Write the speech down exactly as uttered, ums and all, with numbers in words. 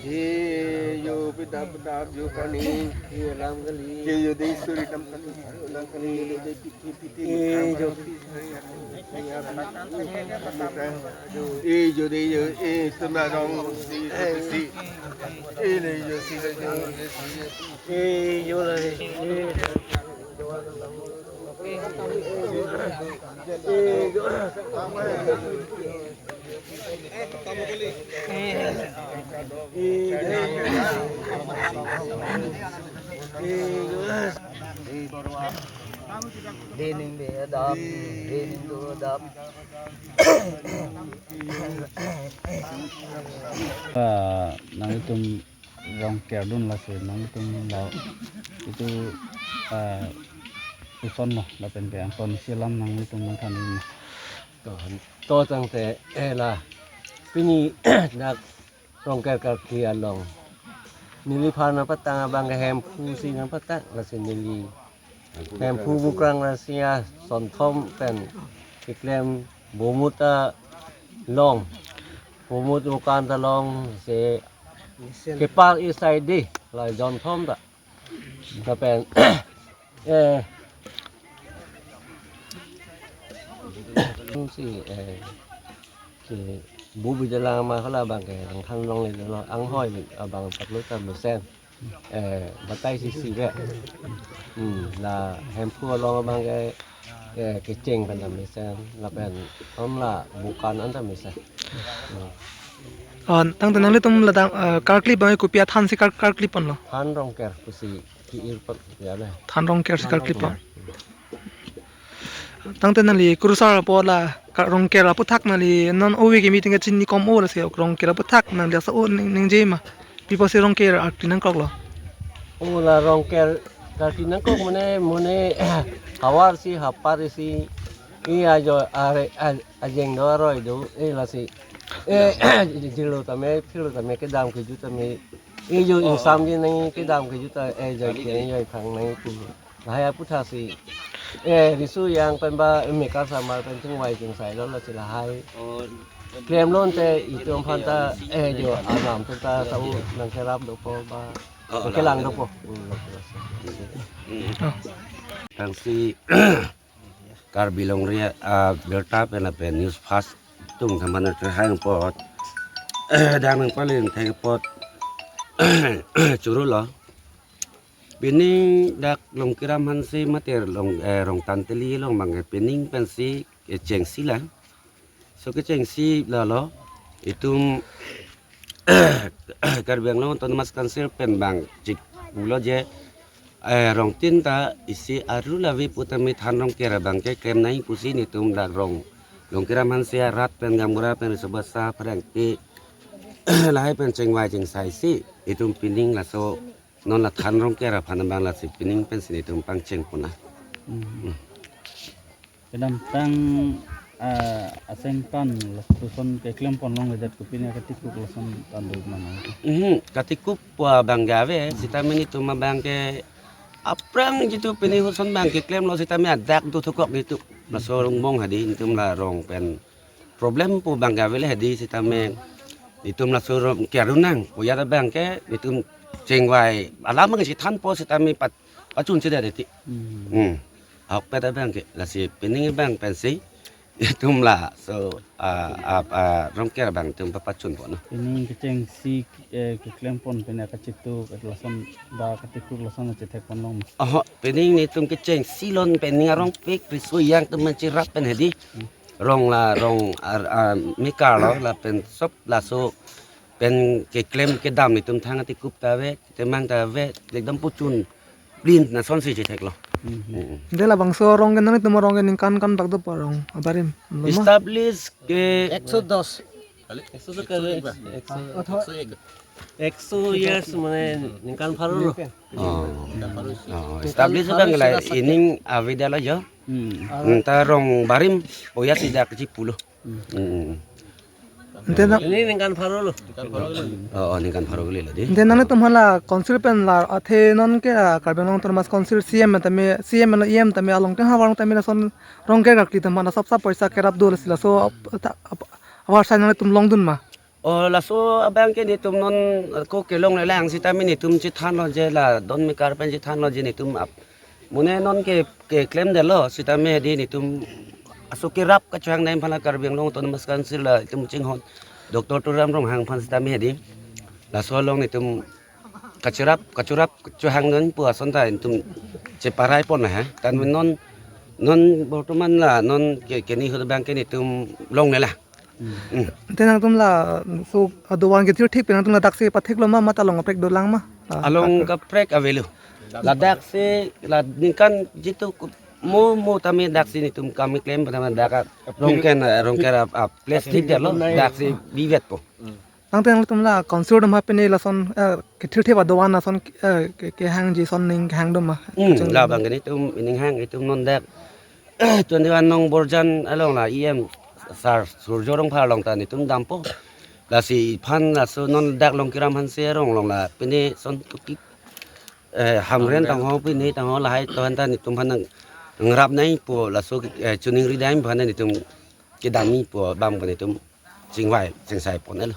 He yo pidap pidap yo kani. He lam kali. He yo dei suri tam kani. Lam kani yo dei piti piti. He yo. He yo dei yo. He tuna dong. He si. He le yo si le yo. He yo le. He. Dening be adap, dening do adap. Ah, nangtum Rongker dun lasi nangtum la itu, eh, pusonlo lapen ke angton isi alam nangtum nangthan-i. To, to tangte, eh, la pini dak Rongker karkli along neliphan nangpatang abang ke Hemphu si nangpatang, lasi neli Hemphu Bukrang Rasia Sonthom pen keklem bomut ta long, bomut bukan ta long si kepar isai di la jonthom ta. Lapen, eh, si, eh, ke bu bijalang ma hala abang ke angthan longle lo, anghoi abang paklo ta mesen. Eh, batai si si ve. Hmm, la Hemphu along abang ke, eh, kecheng pen ta mesen, lapen om la bukan an ta mesen. Hmm. Oh, tangte nanglitum ladak, eh, karkli abang kopi athan si kar-, karkli ponlo? Than Rongker pusi ki-ir pon ya le. Than Rongker si karkli pon. Tangte nangli kurusar apot la ka-, Rongker aputhak nangli non ove ke meeting kachini kom o lasi Rongker aputhak nangli asa o ning, ningje ma. Pi apotsi Rongker arti nangkoklo? O la Rongker arti nangkok mane, mane havar si hapar si, i ajo are, a-, ajeng do aroi do, e lasi. E, jilo tame, philo tame, kedam keju tame. E jo ingsam je nang kedam keju ta, e jo ke jo iphang nang pu. Lahai aputhak si, eh, riso yang pen ba mekar samar pen chingvai chingsai lo, lasi lahai. Oh. Klem lonte itum aphan ta, eh, jo anam tum ta sau nangkerap dopo ba, oh, nangkelang dopo. Hmm, lo, lo. Hmm. Tangsi Karbi Longri, ah, Abirta pen lapen News Fast atum thaman terhang apot. Eh, dang nangpaleng thek apot. Churu lo. Pining dak Longkiram Hanse mate Long, eh, Rongtan Teli along abang ke pining pensi kechengsi la. So kechengsi lalo itum Karbi Anglong Autonomous Council pen abang chik pulo je, eh, Rongtin ta isi aru lavi putame Than Rongker abang ke klem nai pusi netum dak rong Longkiram Hanse arat pen gaonbura pen riso basa pherangke lahai pen chingvai chingsai si itum pining laso non la Than Rongker aphan abang lasi pining pensi netum pangcheng pon na. Hmm. Hmm. Kedamtang, ah, aseng tan lapuson keklem pon longledet kopine katikuk lason tan do mana? Mhm, katikuk pu abang ke ave, sitame netum abang ke aphrang jitu pini huson abang keklemlo sitame adak do thukok netum. Laso rungbong hadi netum la rong pen problem pu abang ke ave le hadi sitame netum laso rong ke arunang. Oyat abang ke netum chingvai alam abang si thanpo sitame pat pachun si dati. Hmm. Hmm. Ahokpet abang ke lasi pining abang pensi itum laso, ah, ah, ah, Rongker abang itum papachun pon no. Pining kechengsi, eh, keklem pon pine kachitu lason ba katikuk lason chethek pon long. Oh, pining netum kechengsi lon pining arong pik riso yang teman chirap pen hadi. Hmm. Rong la rong ar, ah, mekar lo lapen sop laso pen keklem kedam netum thang atikup ta ave, temang ta ave, ekdom puchun plin na sonsi chethek lo. Mhm. Mm. De labangso rong ke nanglitum rong ke ningkan kan bak dopo rong abarim lo ma? Establish ke ekso dos. Ekso dos ke ekso. Ekso years mane ningkan pharo lo. Oh. Oh, establish abang ke la ining avedetlo jo. Hmm. Hmm, ta rong barim oyasi dak chipulo. Hmm. Hmm. Ante na- Ini ningkan pharo lo. Oh, oh, ningkan pharo kali lo di. Ante nanglitum hala council pen la athe non ke, ah, Karbi Anglong Autonomous Council C E M tame, C E M lo E M tame along ke havar tame lason rong ke rakli tame na sap sap poisa kerap do lasi laso ap-, ta-, ap-, avar sai nanglitum longdun ma? Oh, laso abang ke netum non ko kelongle lang sitame netum chethanlo je la don mekar pen chethanlo je netum ap-, mane non ke, keklemdetlo sitame di netum aso kerap kachehang nai phan la Karbi Anglong Autonomous Council la itum chinghon Doctor Tuliram Ronghang aphan sitame di laso along netum kacherap, kacherap chehang non pu ason ta netum cheparai pon ha. Tan non, non bortoman la non ke, keni hut abang ke netum longle lang. Hmm. Ante nangtum laso adovan kethirthip nangtum ladak si pathiklo ma, mate along kaprek dolang ma? Ah, along kaprek avelo. Ladak si la ningkan jitu ku-, mo, mo tame dak si netum kam keklem pada dak a-, rongken, eh, rongken a, a, plastic detlo, dak si bivetpo. Nangtum, nangtum la council atum ha pine lason, eh, kethirthip adovan lason, eh, ke, kehangji ason ning kehang do ma? Hmm, kaching labang ke netum ining hang itum non dak twenty-one nong Borjan along la E M sir Surjo Rongphar along ta netum dampo. Lasi iphan laso non dak Longkiram Hanse arong along la pine son kuki, eh, Hamren tangho pine tangho lahai tohan ta netum aphan nang ngrap nai pu laso, eh, choningri dam aphan netum kedam nai pu abang ke netum chingvai chingsai pon-etlo.